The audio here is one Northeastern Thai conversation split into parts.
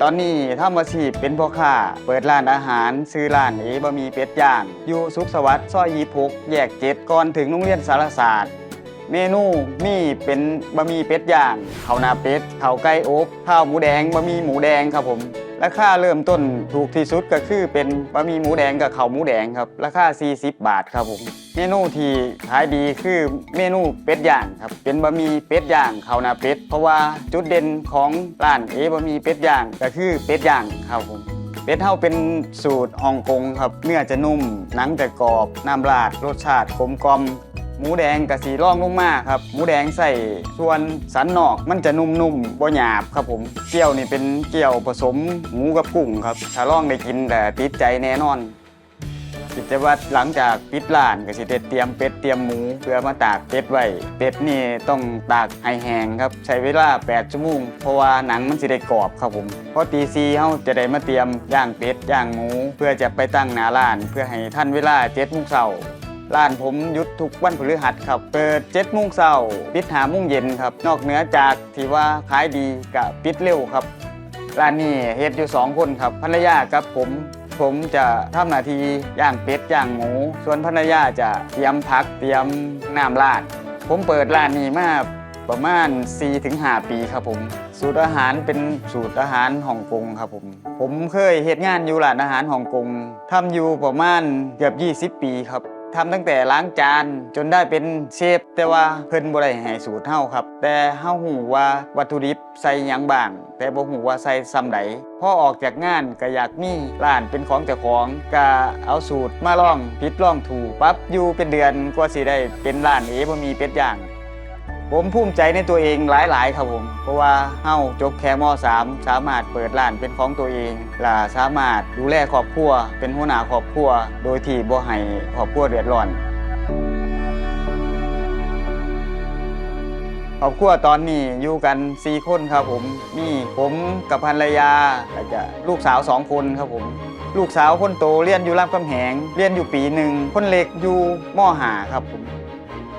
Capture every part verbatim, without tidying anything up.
ตอนนี้ทำอาชีพเป็นพ่อค้า เปิดร้านอาหาร ชื่อร้านเอบะหมี่เป็ดย่าง อยู่สุขสวัสดิ์ซอยยี่สิบหกแยกเจ็ด ก่อนถึงโรงเรียนสารศาสตร์ เมนูมีเป็นบะหมี่เป็ดย่าง ข้าวหน้าเป็ด ข้าวไก่อบ ข้าวหมูแดง บะหมี่หมูแดงครับผม ราคาเริ่มต้นถูกที่สุดก็คือเป็นบะหมี่หมูแดงกับข้าวหมูแดงครับ ราคาสี่สิบบาทครับผม เมนูที่ขายดีคือเมนูเป็ดย่างครับ เป็นบะหมี่เป็ดย่างข้าวหน้าเป็ด เพราะว่าจุดเด่นของร้านเอบะหมี่เป็ดย่างก็คือเป็ดย่างครับผม เป็ดเฮาเป็นสูตรฮ่องกงครับ เนื้อจะนุ่ม หนังจะกรอบ น้ำราดรสชาติกลมกล่อม หมูแดงกะสีรองลงมาครับ หมูแดงใส่ส่วนสันนอกมันจะนุ่มๆบ่หยาบครับผม เกี๊ยวนี่เป็นเกี๊ยวผสมหมูกับกุ้งครับ ถ้าลองได้กินแต่ติดใจแน่นอน กิจวัตรหลังจากปิดร้านก็สิได้เตรียมเป็ดเตรียมหมูเพื่อมาตากเป็ดไว้ เป็ดนี่ต้องตากให้แห้งครับ ใช้เวลาแปดชั่วโมง เพราะว่าหนังมันสิได้กรอบครับผม พอตีสี่เฮาจะได้มาเตรียมย่างเป็ดย่างหมู เพื่อจะไปตั้งหน้าร้าน เพื่อให้ทันเวลาเจ็ดโมงเช้า ร้านผมหยุดทุกวันพฤหัสครับ เปิดเจ็ดโมงเช้า ปิดห้าโมงเย็นครับ นอกเหนือจากที่ว่าขายดีก็ปิดเร็วครับ ร้านนี้เฮ็ดอยู่สองคนครับ ภรรยากับผม ผมจะทำหน้าที่ย่างเป็ดย่างหมู ส่วนภรรยาจะเตรียมผักเตรียมน้ำราด ผมเปิดร้านนี้มาประมาณสี่ถึงห้าปีครับผม สูตรอาหารเป็นสูตรอาหารฮ่องกงครับผม ผมเคยเฮ็ดงานอยู่ร้านอาหารฮ่องกง ทำอยู่ประมาณเกือบยี่สิบปีครับ ทำตั้งแต่ล้างจานจนได้เป็นเชฟ แต่ว่าเพิ่นบ่ได้ให้สูตรเฮาครับ แต่เฮาฮู้ว่าวัตถุดิบใส่หยังบ้าง แต่บ่ฮู้ว่าใส่ส่ำใด พอออกจากงานก็อยากมีร้านเป็นของเจ้าของ ก็เอาสูตรมาลองผิดลองถูก ปรับอยู่เป็นเดือนกว่าสิได้เป็นร้านเอบะหมี่เป็ดย่าง ผมภูมิใจในตัวเองหลายๆครับผม เพราะว่าเฮาจบแค่ม.สาม สามารถเปิดร้านเป็นของตัวเอง และสามารถดูแลครอบครัว เป็นหัวหน้าครอบครัว โดยที่บ่ให้ครอบครัวเดือดร้อน ครอบครัวตอนนี้อยู่กันสี่คนครับผม มีผมกับภรรยา แล้วก็ลูกสาวสองคนครับผม ลูกสาวคนโตเรียนอยู่รามคำแหง เรียนอยู่ปีหนึ่ง คนเล็กอยู่ ม.ห้า ครับผม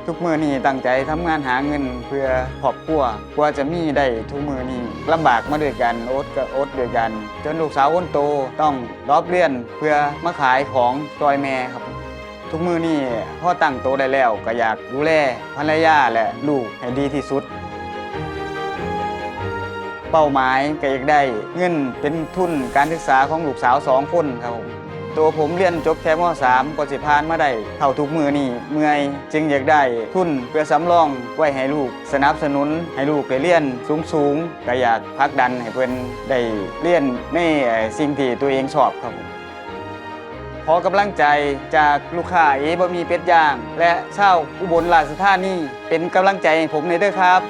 ทุกมื้อนี้ตั้งใจทำงานหาเงินเพื่อครอบครัว กว่าจะมีได้ทุกมื้อนี้ ลำบากมาด้วยกัน อดก็อดด้วยกัน จนลูกสาวคนโตต้องดรอปเรียนเพื่อมาขายของซอยแม่ครับ ทุกมื้อนี้พอตั้งโตได้แล้วก็อยากดูแลภรรยาและลูกให้ดีที่สุด เป้าหมายก็อยากได้เงินเป็นทุนการศึกษาของลูกสาวสองคนครับผม ตัวผมเรียนจบแค่ม.สาม ก็สิผ่านมาได้เท่าทุกมื้อนี้ เมื่อยจึงอยากได้ทุนเพื่อสำรองไว้ให้ลูก สนับสนุนให้ลูกได้เรียนสูงๆ ก็อยากผลักดันให้เพิ่นได้เรียนในสิ่งที่ตัวเองชอบครับผม ขอกำลังใจจากลูกค้าเอบะหมี่เป็ดย่าง และชาวอุบลราชธานี เป็นกำลังใจให้ผมหน่อยเด้อครับ